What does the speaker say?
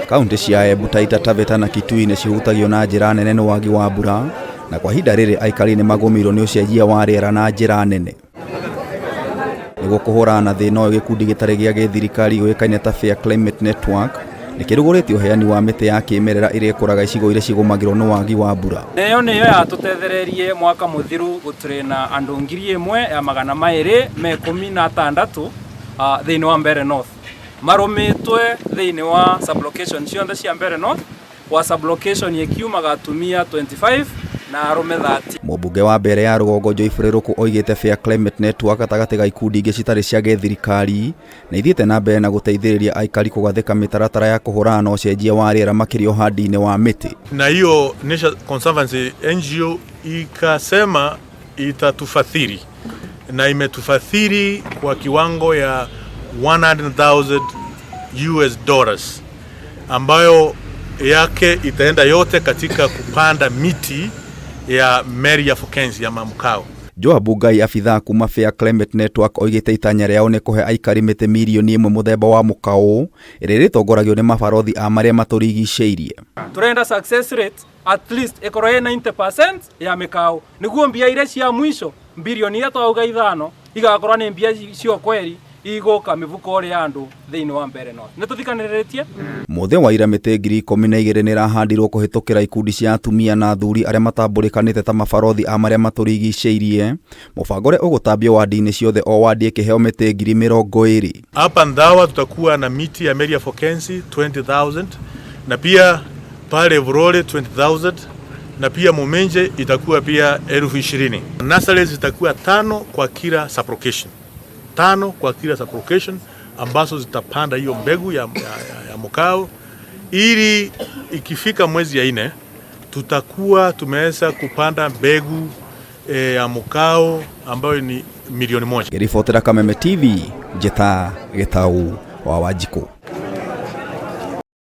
Kaunti cia Embu, Taita Taveta na Kitui nĩ cihutagio na njĩra nene nĩ wagi wa mbura, na kwa ihinda rĩrĩ aikari nĩ magũmĩirwo nĩ ũcenjia wa rĩera na njĩra nene. Nĩguo kũhũrana na thĩna ũyũ, gĩkundi gĩtarĩ gĩa gĩthirikari gĩũĩkaine ta Fair Climate Network nĩ kĩrugũrĩtie ũheani wa mĩtĩ ya kĩmerera ĩrĩa ĩkũraga icigo iria cigũmagĩrwo nĩ wagi wa mbura. Na ĩyo nĩyo yatũtethererie mwaka mũthiru gũtũrĩna andũ 1216 thĩinĩ wa Mbeere North marũmĩtwe thĩinĩ wa sublocation ciothe cia Mbeere North wa sublocation ĩkiumaga atumia 25 na arũme 30. Mũmbunge wa Mbeere ya Rũgongo Joyfrey Rũkũ oigĩte Fair Climate Network gatagatĩ ga ikundi ingĩ citarĩ cia gĩthirikari nĩ ithiĩte na mbere na gũteithĩrĩria aikari kũgathĩka mĩtaratara ya kũhũrana na ũcenjia wa rĩera makĩria ũhandi-inĩ wa mĩtĩ. Na hiyo Nature Conservancy NGO ikasema itatufadhili na imetufadhili kwa kiwango ya 100,000 US dollars ambayo yake itaenda yote katika kupanda miti ya Meria Fokensi ya mamukao. Joabu Ngai, abithaa kuma Fair Climate Network, oigĩte itanya rĩao nĩ kũhe aikari mĩtĩ 1,000,000 mũthemba wa mũkaũ ĩrĩa ĩrĩtongoragio nĩ mabarothi a marĩa matũrigicĩirie. Turenda success rate at least ĩkorwo ĩ 90% ya mĩkaũ nĩguo mbia iria cia mwisho bilioni iria twauga 5 igakorwo nĩ mbia cia kweri igũka mĩbuko ya andũ thĩinĩ wa Mbeere North. Nĩ tũthikanĩrĩtie. Mũthĩ wa ira mĩtĩ 12,000 nĩ ĩrahandirwo kũhĩtũkĩra ikundi cia atumia na athuri arĩa matambũrĩkanĩte ta mabarothi a marĩa matũrigicĩirie. Mũbango ũrĩa ũgũtambio wandi-inĩ ciothe, o wandi ĩkĩheo mĩtĩ 20,000. Hapa Ndhawa tutakuwa na miti ya Meria Fokensi 20,000 na pia pale Vurore 20,000 na pia Mumenje itakuwa pia 20,000. Nurseries zitakuwa 5 kwa kila sublocation. 5 kwa kila sublocation ambazo zitapanda hiyo mbegu ya mukao ili ikifika mwezi ya 4 tutakuwa tumeweza kupanda mbegu ya mukao ambayo ni 1,000,000. Ngĩribotera Kameme TV, njĩta Gĩtau wa Wanjikũ.